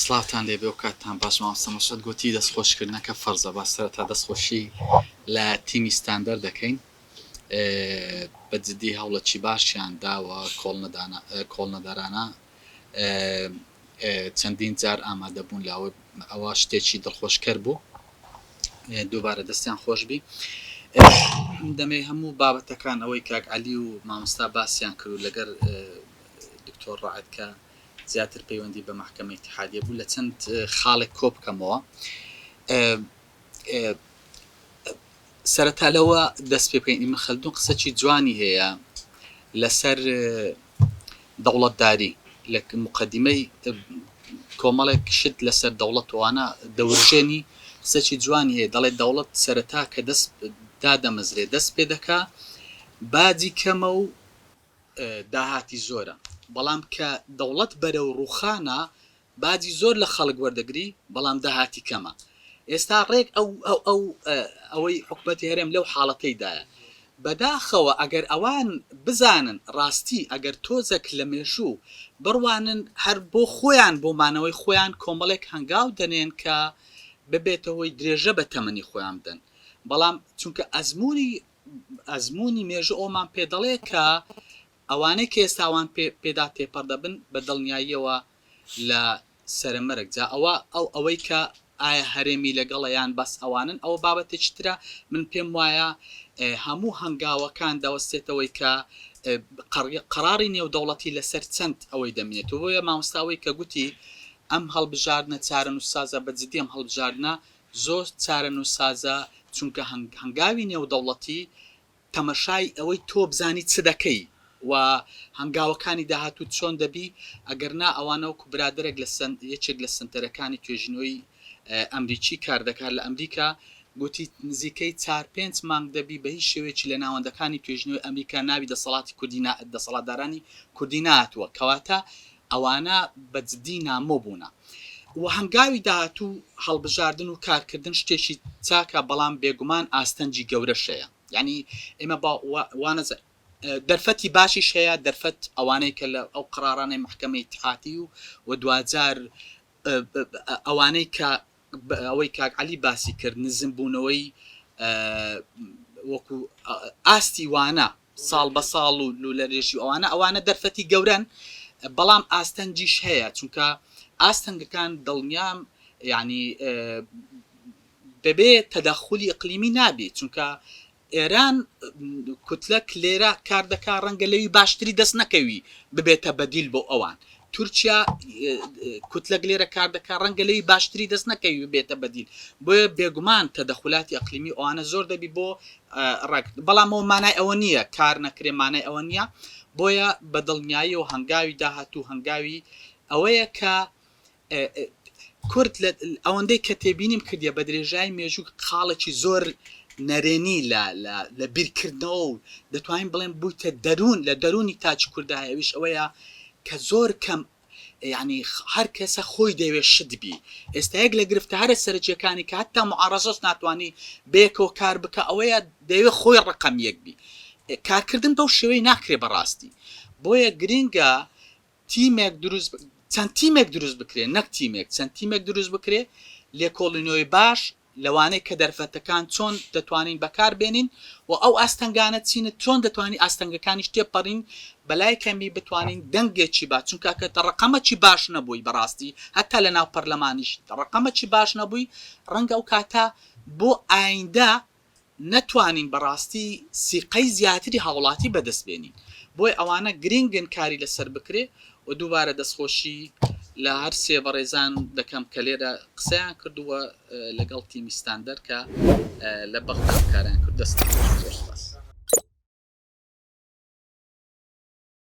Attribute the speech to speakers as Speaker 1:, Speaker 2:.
Speaker 1: سڵاوتان لێبێ و کاتتان باش مامۆستا مەسعود گوتی دەست خۆشکردنەکە فەرزە با سەرەتا دەست خۆشی لە تیمی ستاندەر دەکەین بە جدی هەوڵەکی باشیان داوە کۆڵنەدارانە چەندین جار ئامادەبوون لە ئەوە شتێکی دڵخۆشکەر بوو دووبارە دەستیان خۆشبی دەمێ هەموو بابەتەکان ئەوەی کاک عەلی و مامۆستا باسیان کرد و لەگەر دکتۆر ڕەعد کە زیاتر پەیوەندی بە مەحکەمە ئیتیحادیە بوو لە چەند خاڵێک کۆ بکەمەوە. سەرەتا لەوە دەست پێ بکەین ئیبن خەلدون قسەکی جوانی هەیە لەسەر دەوڵەتداری لە مقدمەی کۆمەڵێک شت لەسەر دەوڵەت وانە دەورژێنی قسەکی جوانی هەیە دەڵێت دەوڵەت سەرەتا کە دەست دادەمەزرێ دەست پێ دەکا باجی کەمە و داهاتی زۆرە، بەڵام کە دەوڵەت بەرەو ڕووخانە باجی زۆر لە خەڵک وەردەگری بەڵام داهاتی کەمە. ئێستا ڕێک ئەو ئەو ئەوەی حکومەتی هەرێم لەو حاڵەتەی دایە. بەداخەوە ئەگەر ئەوان بزانن ڕاستی ئەگەر تۆزەک لە مێژوو بڕوانن هەر بۆ خۆیان بۆ مانەوەی خۆیان کۆمەڵێک هەنگاو دەنێن کە ببێتە هۆی درێژە بە تەمەنی خۆیان بدەن بەڵام چونکە ئەزموونی ئەزموونی مێژوو ئەوەمان پێ دەڵێ کە ئەوانەی کە ئێستا ئەوان پێ پێدا تێپەڕ دەبن بە دڵنیاییەوە لە سەرەمەرگ جا ئەوە ئەو ئەوەی کە ئایا هەرێمی لەگەڵە یان بەس ئەوانن ئەوە بابەتێکی ترە من پێم وایە هەموو هەنگاوەکان دەوەستێتەوەی کە قەڕاری نێودەوڵەتی لەسەر چەند ئەوەی دەمێنێتەوە بۆیە مامۆستا ئەوەی کە گوتی ئەم هەڵبژاردنە چارەنووسسازە بە جدی ئەم هەڵبژاردنە زۆر چارەنووسسازە چونکە هەنگاوی نێودەوڵەتی تەمەشای ئەوەی تۆ بزانی چ دەکەی و هەنگاوەکانی داهاتووت چۆن دەبی ئەگەر نا ئەوانە وەکو برادەرێک لە یەکێک لە سەنتەرەکانی توێژینەوەی ئەمریکی کار دەکات لە ئەمریکا گوتی نزیکەی چار پێنج مانگ دەبی بە هیچ شێوەیەکی لە ناوەندەکانی توێژینەوەی ئەمریکا ناوی دەسەڵاتی کوردی دەسەڵاتدارانی کوردی نەهاتووە کەواتە ئەوانە بە جدی نامۆ بوونە و هەنگاوی داهاتوو هەڵبژاردن و کارکردن شتێکی چاکە بەڵام بێگومان ئاستەنگی گەورەش هەیە یانی ئێمە با وانەزانین دەرفەتی باشیش هەیە دەرفەت ئەوانەی کە لە ئەو قەرارانەی مەحکەمەی ئیتحاتی و و دواجار ئەوانەی کە ئەوەی کاک عەلی باسی کرد نزم بوونەوەی وەکو ئاستی وانە ساڵ بە ساڵ و لولەرێژی و ئەوانە ئەوانە دەرفەتی گەورەن بەڵام ئاستەنگیش هەیە چونکە ئاستەنگەکان دڵنیام یعنی بەبێ تەدەخولی ئیقلیمی نابی چونکە ئێران کوتلەک لێرە کار دەکا ڕەنگە لەوی باشتری دەست نەکەوی ببێتە بەدیل بۆ ئەوان تورکیا کوتلەک لێرە کار دەکا ڕەنگە لەوی باشتری دەست نەکەوی ببێتە بەدیل بۆیە بێگومان تەدەخولاتی ئەقلیمی ئەوانە زۆر دەبی بۆ ڕێک بەڵام ئەوە مانای ئەوە نییە کار نەکرێ مانای ئەوە نییە بۆیە بە دڵنیایی و هەنگاوی داهاتوو هەنگاوی ئەوەیە کە کورد لە ئەوەندەی کە تێبینیم کردیە بە درێژای مێژوو خاڵێکی زۆر نەرێنی لە لە بیرکردنەوە و دەتوانین بڵێن بوویتە دەروون لە دەروونی تاکی کورددا هەیە ئەویش ئەوەیە کە زۆر کەم یعنی هەر کەسە خۆی دەیەوێت شت بی ئێستا یەک لە گرفتە هەرە سەرەکیەکانی کە هەتا معارەزەش ناتوانانی بەیەکەوە کار بکە ئەوەیە دەیەوێت خۆی ڕقم یەک بی کارکردن بەو شێوەی ناکرێ بەڕاستی بۆیە گرینگە تیمێک دروست چەند تیمێک دروست بکرێ نەک تیمێک چەند تیمێک دروست بکرێ لێکۆڵینەوەی باش لەوانەی کە دەرفەتەکان چۆن دەتوانین بەکار بێنین و ئەو ئاستەنگانە چینە چۆن دەتوانین ئاستەنگەکانیش تێپەڕین بەلای کەمی بتوانین دەنگێکی با چونکە کە ڕقەمەکی باش نەبووی بەڕاستی هەتا لە ناو پەرلەمانیش ڕقەمەکی باش نەبووی ڕەنگە ئەو کاتە بۆ ئایندە نەتوانین بەڕاستی سیقەی زیاتری هاوڵاتی بەدەست بێنین بۆیە ئەوانە گرینگن کاری لەسەر بکرێ و دووبارە دەستخۆشی لە هەر سێ بەڕێزان دەکەم کە لێرە قسەیان کرد و لەگەڵ تیمی ستاندەر کە لە بەغدا کاریان کرد دەستتان خۆش زۆر سوپاس.